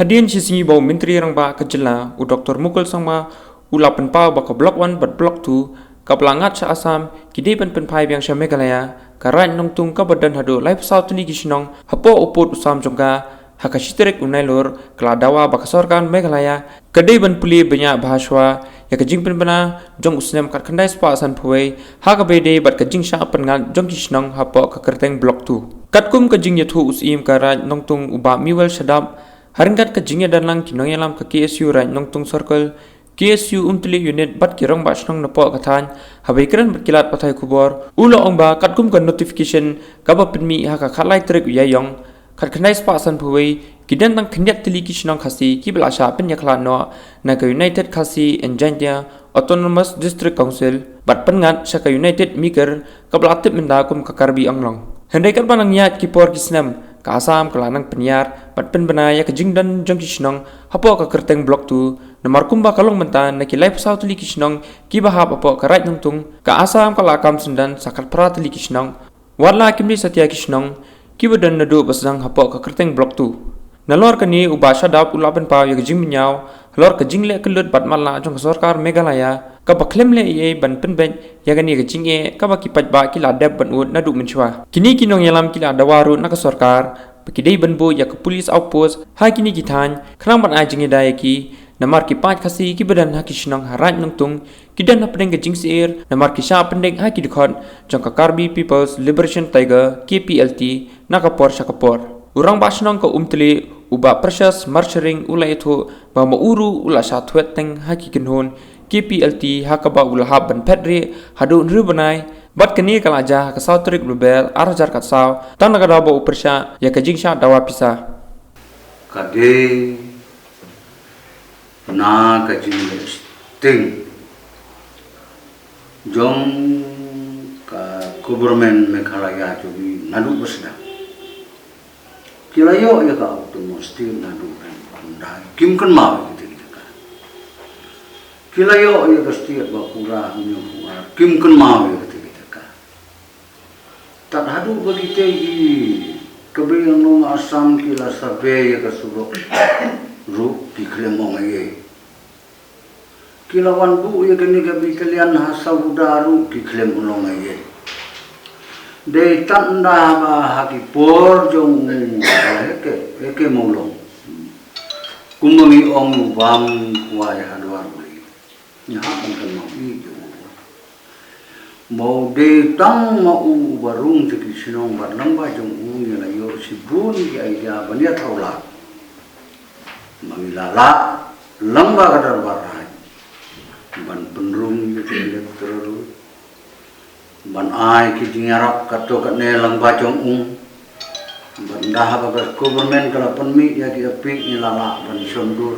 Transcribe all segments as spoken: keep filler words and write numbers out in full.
Hadien shi sngi ba u Myntri Rangbah ka jylla u Dr Mukul Sangma u la pynpaw ba ka Block One bad Block Two kaba la ngat sha Assam ki dei ban pynphai biang sha Meghalaya, ka Raid Nongtung kaba don haduh laiphew saw tylli ki shnong hapoh u pud u sam jong ka, ha ka shi tarik u Nailur ka la dawa ba ka sorkar Meghalaya ka dei ban pule bniah bha shuwa ïa ka jingpynbna jong u snem khatkhyndai spah sanphew wei ha kaba ïadei bad ka jingshah pynngat jong ki shnong hapoh ka kyrteng Block Two. Katkum ka jingïathuh u Syiem ka Raid Nongtung u Bah Mewel Shadap, ha ryngkat ka jingïadonlang ki nongïalam ka K S U Raid Nongtung Circle, K S U Umtali Unit bad ki rangbah shnong napoh ka thaiñ, haba ïakren bad ki lad pathai khubor, u la ong ba katkum ka notification kaba pynmih ha ka khatlai tarik u Ïaïong khatkhyndai spah sanphew wei, ki don tang khyndiat tylli ki shnong Khasi kiba la shah pynïakhlad noh na ka United Khasi and Jaintia Autonomous District Council bad pynngat sha ka United Migar kaba la tip mynta kum ka Karbi Anglong. Hynrei katba nang ïaid ki por ki snem, ka Assam ka la nang pynïar bad pynbna ïa ka jingdon jong ki shnong hapoh ka kyrteng Block Two, namar kumba ka long mynta na ki laiphew saw tylli ki shnong kiba hap hapoh ka Raid Nongtung, ka Assam ka la kam syndon sa khatphra tylli ki shnong. Wat la kim dei satia ki shnong kiba don naduh ba sdang hapoh ka kyrteng Block Two. Nalor kane u Bah Shadap u la pynpaw ïa ka jingmynñiaw halor ka jingleh kyllut bad matlah jong ka sorkar Meghalaya kaba khlem leh ei ei ban pynbeit ïa kane ka jingeh kaba ki paidbah ki la dep ban ud naduh mynshuwa. Kine ki nongïalam ki la dawa ruh na ka sorkar ba ki dei ban buh ïa ka police outpost ha kine ki thaiñ khnang ban ai jingïada ïa ki, namar ki paid Khasi kiba don ha ki shnong ha Raid Nongtung ki don hapdeng ka jingsyier namar ki shah pyndik ha ki dkhot jong ka Karbi People's Liberation Tiger, K P L T, na ka por sha ka por. U Rangbah Shnong ka Umtali u Bah Precious Marsharing u la ïathuh ba ma u ruh u la shah thwet teng ha ki kynhun K P L T ha kaba u la hap ban phet rieh haduh hynriew bnai, bad kane ka la jia ha ka saw tarik Lber ar hajar khatsaw, tang na ka daw ba u pyrshah ïa ka jingshah dawa pisa. Ka dei na ka jingleh sting jong ka government Meghalaya jong ngi naduh ba sdang. Ki la ïoh ïa ka Autonomous State naduh ba sdang, kim kynmaw ïa kata ka jaka. Ki la ïoh ïa ka state ba pura hynñiewphew ar, kim kynmaw ïa kata ka jaka. Tad haduh ba kitei ki Karbi Anglong Assam ki la survey ïa ka surok ruh ki khlem ong ei ei. Ki la wan buh ïa kane ka battalion ha Sabuda ruh ki khlem ong ei ei. Dei tang da ba ha ki por jong u Heke, Heke Mawlong, kumba ngi ong, u bam kwai ha dwar u lei. Ngi hap ban kynmaw ïa u. Ba u dei tang ma u uba rung sha ki shnong bad lyngba jong u ngi la ïoh shibun ki idea ban ïa thaw lad, ba ngi la lah lyngba ka dorbar raid ban pynrung ïa ki electoral roll, ban ai ki jingïarap katto katne lyngba jong u. Bad ynda haba ka government ka la pynmih ïa ki APIC ngi la lah ban shon dur.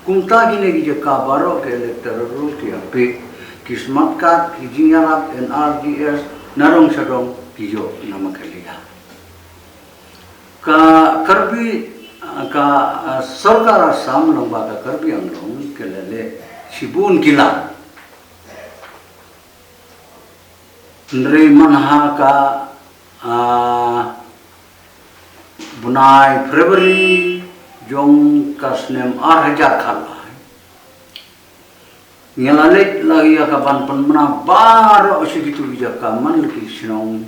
Kumta kine ki jaka baroh, ki electoral roll, ki APIC, ki smart card, ki jingïarap NREGS, nadong shadong ki ïoh na Meghalaya. Ka Karbi, ka, ah, sorkar Assam lyngba ka Karbi Anglong ki la leh shibun ki lad. Hynrei man ha ka, ah, bnai February jong ka snem ar hajar khatlai, ngi la leit la ïa ka ban pynbna baroh shi kitu ki jaka man la ki shnong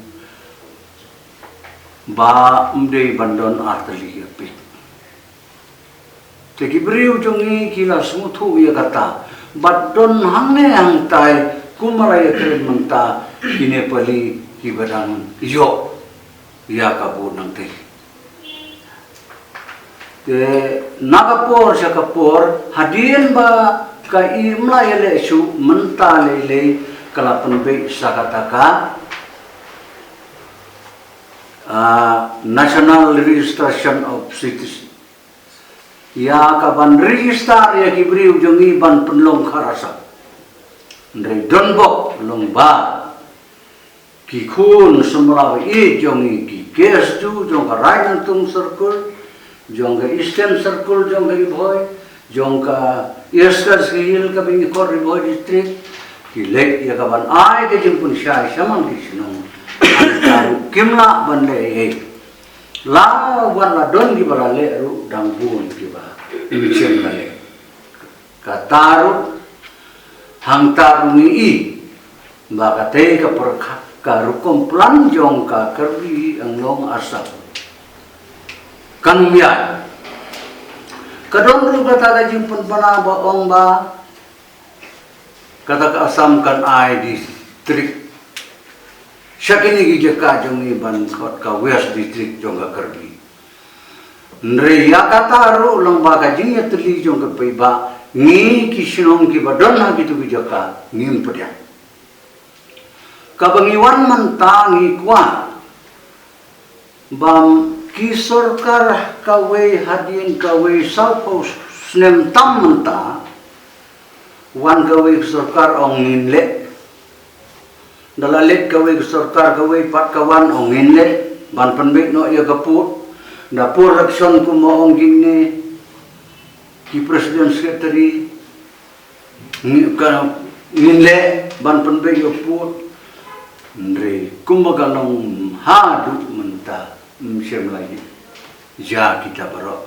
ba ym dei ban don ar tylli ki APIC. Te ki briew jong ngi ki la sngewthuh ïa kata. Bad don hangne hangtai, kumba la ïakren mynta, ki Nepali kiba dang ïoh ïa ka vote nangtei. Te na ka por sha ka por, hadien ba ka i ym la ïaleh shuh, mynta lei lei ka la pynbeit sa kata ka, ah, National Registration of Citizen. Ïa ka ban register ïa ki briew jong ngi ban pynlong khar assam. Hynrei don bok long ba ki khun samla ba ïeit jong ngi, ki KSU jong ka Raid Nongtung Circle, jong ka Eastern Circle jong ka Ri Bhoi, jong ka East Khasi Hills kaba ngi khot Ri Bhoi District, ki leit ïa ka ban ai ka jingpynshai shaman ki shnong. Hangta ruh kim lah ban leh ei ei. La wat la don kiba la leh ruh dang bun kiba Ym shym la leh. Kata ruh hangta ruh ngi i ba katei ka pyrkhat ka rukom plan jong ka Karbi Anglong Assam kan ym ïaid. Ka don ruh kata ka jingpynbna ba ong ba kata ka Assam kan ai district sha kine ki jaka jong ngi ban khot ka West District jong ka Karbi. Hynrei ïa kata ruh lyngba ka jingïatylli jong ka paidbah, ngi ki shnong kiba don ha kitu ki jaka ngim pdiang. Kaba ngi wan mynta ngi kwah ba ki sorkar kawei hadien kawei, sawphew snem tam mynta, wan kawei ka sorkar ong ngin leh. Da la leit kawei ka sorkar kawei pat ka wan ong ngin leh ban pynbeit noh ïa ka pud. Da por election kumba ong kine ki president secretary ngi-, ka, ngin leh ban pynbeit ïa pud. Hynrei kumba ka long haduh mynta ym shym la ïa kita baroh